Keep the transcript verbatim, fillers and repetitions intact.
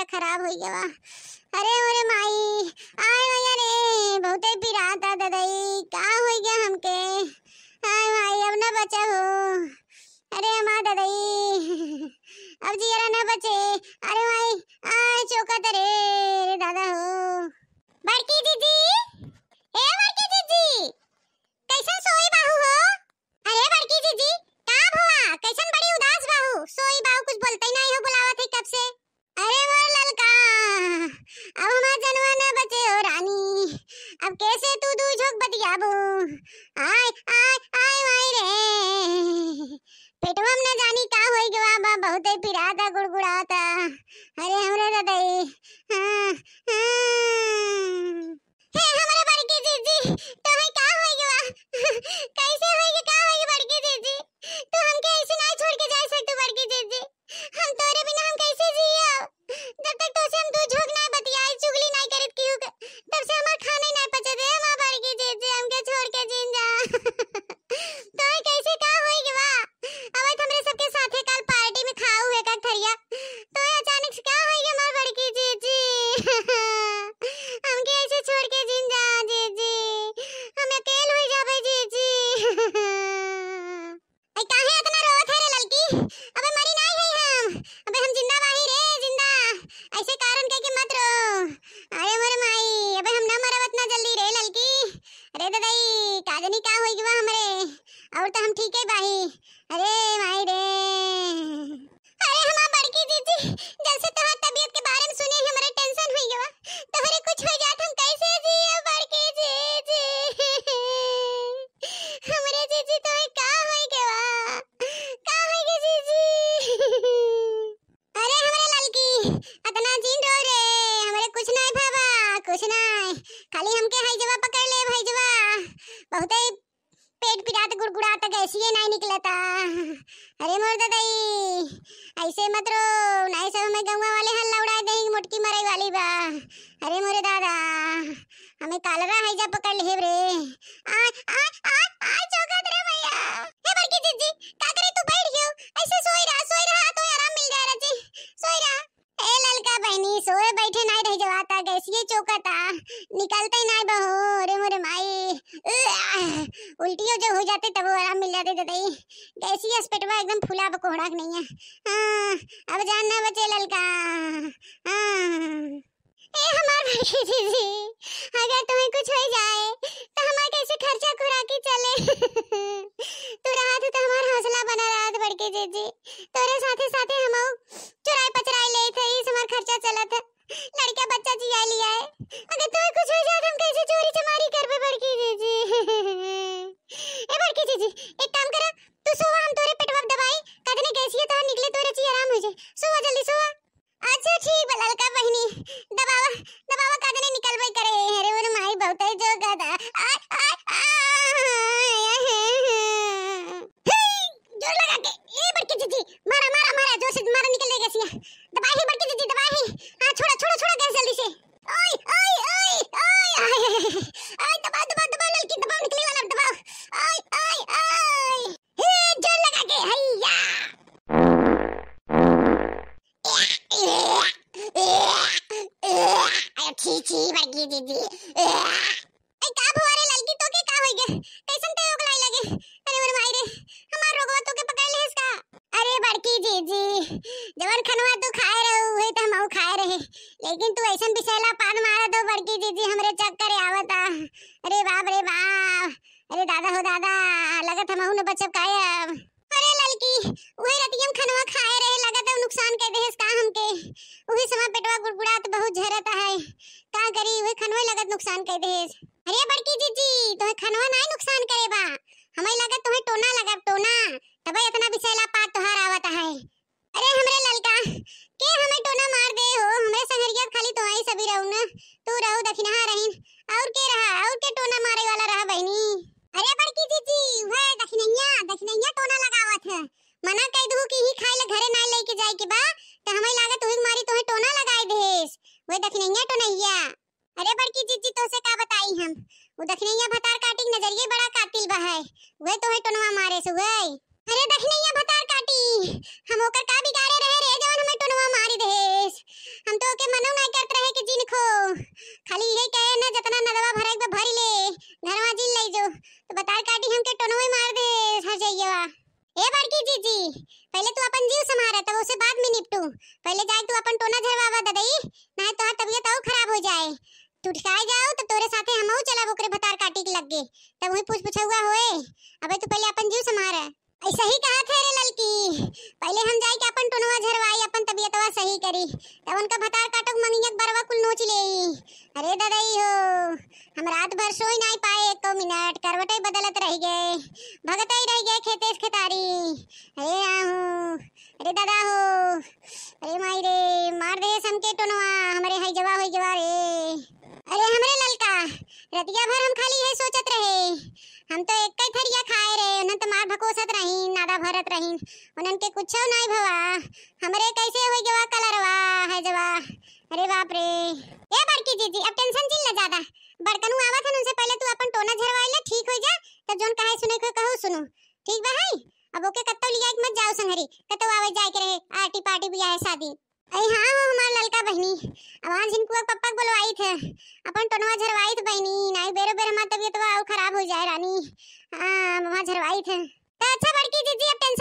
खराब होइ गवा। अरे मोरे माई, आय माई रे, बहुते पिराता ददई, का होइ गवा हमके? आय माई, अब न बचा हो। अरे माँ ददई, अब जियरा न बचे। अरे माई, आय चोकत रे, रे दादा हो। बड़की जीजी, ए बड़की जीजी, कैसन सोई बाहू हो? अरे बड़की जीजी, का भवा, कैसन बड़ी उदास बाहू? सोई बाहू, कुछ बोलते ही नहीं हो, बुलावत है कब से। अरे मोर ललका, अब हमार जनवा न बचे हो रानी, अब कैसे तू दू झोंक बतियाबू? आय, आय, आय माई रे, पेटवा में न जानी का होइ गवा बा, बहुते पिराता, गुड़गुड़ाता। अरे हमरे ददई, हाँ, हाँ। हे हमरे बड़की जीजी, तोहे का होइ गवा? कैसे होइ गवा, का होइ गवा बड़की जीजी? तू हमके ऐसे नाहीं छोड़ के जाए सकतू बड़की जीजी। हम तोरे बिना हम कैसे जियब? जब तक तोसे हम दू झोंक नाहीं बतियाई, चुगली नाहीं करित केहू के, तब से हमार खाने नाहीं पचत है। हमार बड़की जीजी, हमके छोड़ के जिन जा। तोहे कैसे का होइ गवा? अब हमरे सबके साथे काल पार्टी में खाऊ है का थरिया। तोहे अचानक से का होइ गवा हमार बड़की जीजी? हमके ऐसे छोड़ के जिन जा जीजी, हम अकेल होइ जाबे जीजी। ऐ काहे इतना रोवत है रे ललकी? अबे मरी नाहीं है हम, अबे हम जिंदा बाही रे, जिंदा। ऐसे कारण कह के मत रो। अरे मोरे माई, अबे हम ना मरब इतना जल्दी रे ललकी। अरे ददई, का जानी का होइ गवा हमरे, और तो हम ठीक है बाही। अरे माई रे। अरे हमार बड़की जीजी, जब से तोहार तबीयत के बारे में सुने हमरे टेंशन होइ गवा। तोहरे कुछ होइ जात हम कैसे जियब बड़की जीजी? हमरे जीजी तोहे का होइ गवा? का होइ गवा जीजी? अरे हमरे ललकी, अतना जिन रो रे, हमरे कुछ नाहीं भवा, कुछ नाहीं। खाली हमके हैजवा पकड़ ले, हैजवा। बहुते पेट पिरात, गुड़गुड़ात, गैसिये नाहीं निकलता। अरे मोर ददई, ऐसे मत रो, नाहीं सब हमें गौवा वाले हल्ला उड़ाए देंगे, मोटकी मरई वाली बा। अरे मोरे दादा, हमें कालरा हैजा पकड़ लिहे रे। आय, आय, आय, आय, चौकत रे भैया। हे बड़की जीजी, का करे तू बैठ गयो? ऐसे सोई रहा, सोई रहा, तो आराम मिल जाए राजी। सोई रहा। ए ललका बहिनी, सोए बैठे नाहीं रह जवाता, गैसिये चौकता, निकलते ही नाहीं बहो। अरे मोरे माई, उल्टियो जो होइ जाते तब आराम मिल जाते ददई। गैसिये पेटवा एकदम फूला बकोहड़ा के नहीं है। हाँ, अब जान ना बचे ललका। हाँ। ए हमार बड़की जीजी, अगर तुम्हें कुछ होइ जाए, तो हमार कैसे खर्चा खुराकी चले? तू रहत तो हमार हौसला बना रहत बड़की जीजी। तोरे साथे साथे हमहू चुराई पचराई लेत हई, हमार खर्चा चलत है। लड़का बच्चा जिया लिया है। अगर तुम्हें कुछ होइ जाए, तो हम कैसे चोरी चमारी करबे बड़की जीजी? ए बड़की जीजी, एक काम करा, तू सोवा, हम तोरे पेटवा दबाई, कदने गैसिया तोहार निकले, तोरे ची आराम होइ जाए। सोवा, जल्दी सोवा। अच्छा ठीक बा ललका बहिनी, दबावा, दबावा, का जाने निकलबे करे। अरे मोर माई, बहुते जो गदा। आ, आ, आ, हे, जोर लगा के, ए बड़की जीजी, मारा, मारा, मारा, जोर से मारा, निकल जाए गैसिया। दबाई ही बड़की जीजी, दबाई ही। हाँ, छोड़ा, छोड़ा, छोड़ा गैस जल्दी से। ओए, ओए, ओए, ओए, आय, आय, आय, आय, दबा, दबा, दबा, ललकी, दबा, निकले वाला, दबा। ओए, ओए, ओए। हे, जोर लगा के, हैया। अरे, छी, छी, बड़की जीजी। ए, का भुआ रे ललकी, तोके का होइ गे? कैसन ते ओगलाए लगे? अरे, मोर माई रे, हमार रोगवा तोके पकड़ लेस का? अरे, बड़की जीजी, जवन खनवा तू खाए रहू, उहे त हमहू खाए रहे। लेकिन तू ऐसन बिसैला पान मारत हो, बड़की जीजी, हमरे चक्कर आवता। अरे, बाप रे बाप। अरे, दादा हो दादा, लगत हमहू न बचब कायब। अरे ललकी, उहे रतिया में खनवा खाए रहे, लगत है नुकसान कइ देहेस का हमके। उही समय पेटवा गुड़गुड़ात बहुत झरत है, का करी, उहे खनवे लगत नुकसान कइ देहेस। अरे बड़की जीजी, तोहे खनवा नाहीं नुकसान करे बा, हमें लगत तोहे टोना लगब, टोना, तबे इतना बिसैला पात तोहार आवत है। अरे हमरे ललका, के हमें टोना मार दे हो, हमरे संगरिया खाली तोहई सभी रहू न, तू रहू दखिनहा रहिन, और के रहा, और के टोना मारे वाला रहा बहिनी? अरे बड़की जीजी, उहे दखिनैया, दखिनैया टोना लगावत है। मना कइ दू कि ही खाए ला घरे नाहीं लइके जाए के बा, त हमें लागत उही मारी तोहे टोना लगाए देस। उहे दखिनैया टोनैया। अरे बड़की जीजी, तोसे का बताई हम, उ दखिनैया भतार काटी के नजरिये बड़ा कातिल बा है, उहे तोहे टोनवा मारेस उहे। अरे दखिनैया भतार काटी, हम ओकर का बिगाड़े रहे रे, जवन हमें टोनवा मारी देस। हम तो उठकाए जाओ, तब तोरे साथे हमहू चलब ओकरे भतार काटी के लग्गे। तब वही पूछ पुछौआ होए। अबे तू पहले अपन जीव संभार। ऐसा ही कहा थे रे ललकी, पहले हम जाए के अपन टोनवा झरवाई, अपन तबियतवा सही करी, तब उनका भतार काटो के मंगिया के बरवा कुल नोच लेई। अरे ददई हो, हम रात भर सोई नाई पाए एको मिनट, करवटे बदलत रह गए, भगत ही रह गए खेते से खेतारी। अरे राम हो, अरे दादा हो, अरे माई रे, मार दे हमके टोनवा, हमरे हई जवा होई गवा रे। अरे हमरे ललका, रतिया भर हम खाली यही सोचत रहे, हम तो एक ही थरिया खाए रहे, उन्हन तो मार भकोसत रहीन, नादा भरत रहीन, उन्हन के कुछो नाई भवा, हमरे कैसे होई गवा कलरवा, है जवा। अरे बाप रे। ए बड़की जीजी, अब टेंशन जिन ले ज्यादा, बड़कनू आवत हन, उनसे पहले तू अपन टोना झरवाई ले, ठीक हो जा, तब जोन कहे सुने को कहू सुनू, ठीक बा है? अब ओके कत्तो लिया के मत जाओ संगरी, कत्तो आवे जाए के रहे, आर्टी पार्टी, बियाह शादी। अरे हाँ हो हमार ललका बहिनी, अब आज झिनकुआ के पप्पा के बोलवाई थे, अपन टोनवा झरवाई थे बहिनी, नाई बेरो बेर हमार तबियतवा अउ खराब हो जाए रानी। हाँ, अब वहाँ झरवाई थे। तो अच्छा बड़की जीजी, अब टेंशन